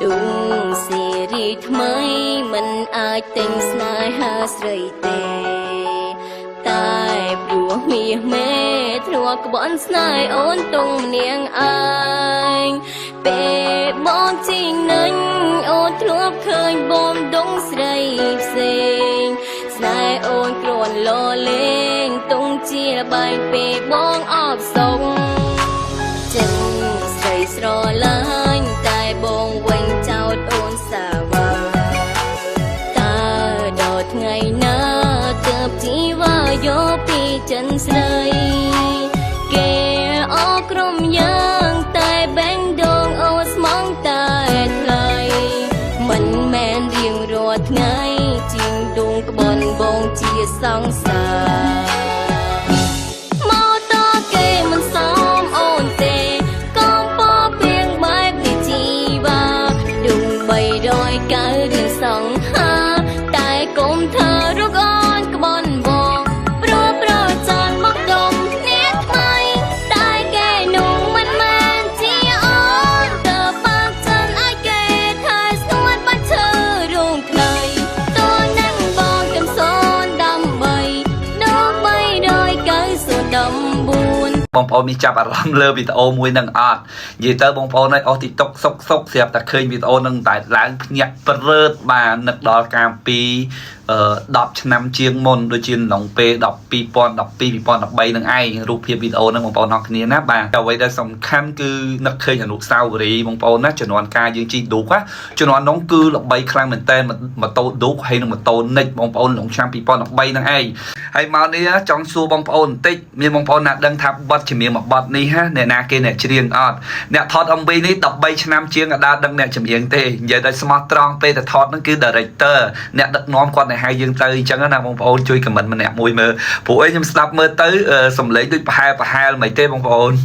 ដួងសេរីថ្មីមិនអាចទិញស្នេហាស្រីទេ តែព្រោះមាសមេធ្លាប់ក្បន់ស្នេហ៍អូនទុំនាងឯងពេលបងជីងនឹងអូនធ្លាប់ឃើញបងដងស្រីផ្សេងស្នេហ៍អូនគ្រាន់លលេងទុំជាបែងពេលបងអបសុង ចិនស្រីស្រឡាញ់តែបងវិញចោតអូនសាវ៉ាតើដល់ថ្ងៃណាទើបជីវ៉ាយកពីចិនស្រីគេអក្រុមយ៉ាងតែបែងដងអូនស្មងតែថ្លៃមិនមែនរៀងរាល់ថ្ងៃជាងដួងក្បន់បងជាសង្សារ មកតគេមិនសមអូនទេកុំពពីងបែបនេះជីវ៉ាដុំ390រឿងសង្ហាតែកុំធ្វើរូបអូនក្បន់បងព្រោះប្រចនមកដុំគ្នាថ្មីតែគេនោះមិនមែនជាអូនតើបាក់ចិនឲ្យគេថែស្ងួនបាច់ឈើរងថ្លៃតើនឹងបងទាំងសូនដើម្បីដល់390 បងប្អូនមានចាប់អារម្មណ៍លើវីដេអូមួយនឹងអត់និយាយទៅបងប្អូនឲ្យអស់ TikTok សុកសុកស្រាប់តែឃើញវីដេអូនឹងតែឡើងភ្ញាក់ព្រឺតបាទនឹកដល់កាលពីអឺ10ឆ្នាំជាងមុនដូចជាក្នុងពេល12 2012 2013នឹងឯងរូបភាពវីដេអូហ្នឹងបងប្អូនអរគ្នាណាបាទអ្វីដែលសំខាន់គឺនឹកឃើញអនុស្សាវរីយ៍បងប្អូនណាជំនាន់ការយើងជិះឌូកណាជំនាន់នោះគឺល្បីខ្លាំងមែនតើម៉ូតូឌូកហើយនិងម៉ូតូនិចបងប្អូនក្នុងឆ្នាំ2013ហ្នឹងឯងហើយមកនេះចង់សួរបងប្អូនបន្តិចមានបងប្អូនណាដឹងថាបទចម្រៀងមួយបទនេះហ่ะអ្នកណាគេអ្នកច្រៀងអត់អ្នកថត MV នេះ13ឆ្នាំជាងអត់ដែលដឹងអ្នកចម្រៀងទេនិយាយដោយស្មោះត្រង់ពេលទៅថតហ្នឹងគឺ director អ្នកដឹកនាំគាត់អ្នកហៅយើងទៅអញ្ចឹងណាបងប្អូនជួយ comment ម្នាក់មួយមើលព្រោះអីខ្ញុំស្ដាប់មើលទៅសំឡេងដូចប្រហែលប្រហែលមិនទេបងប្អូន។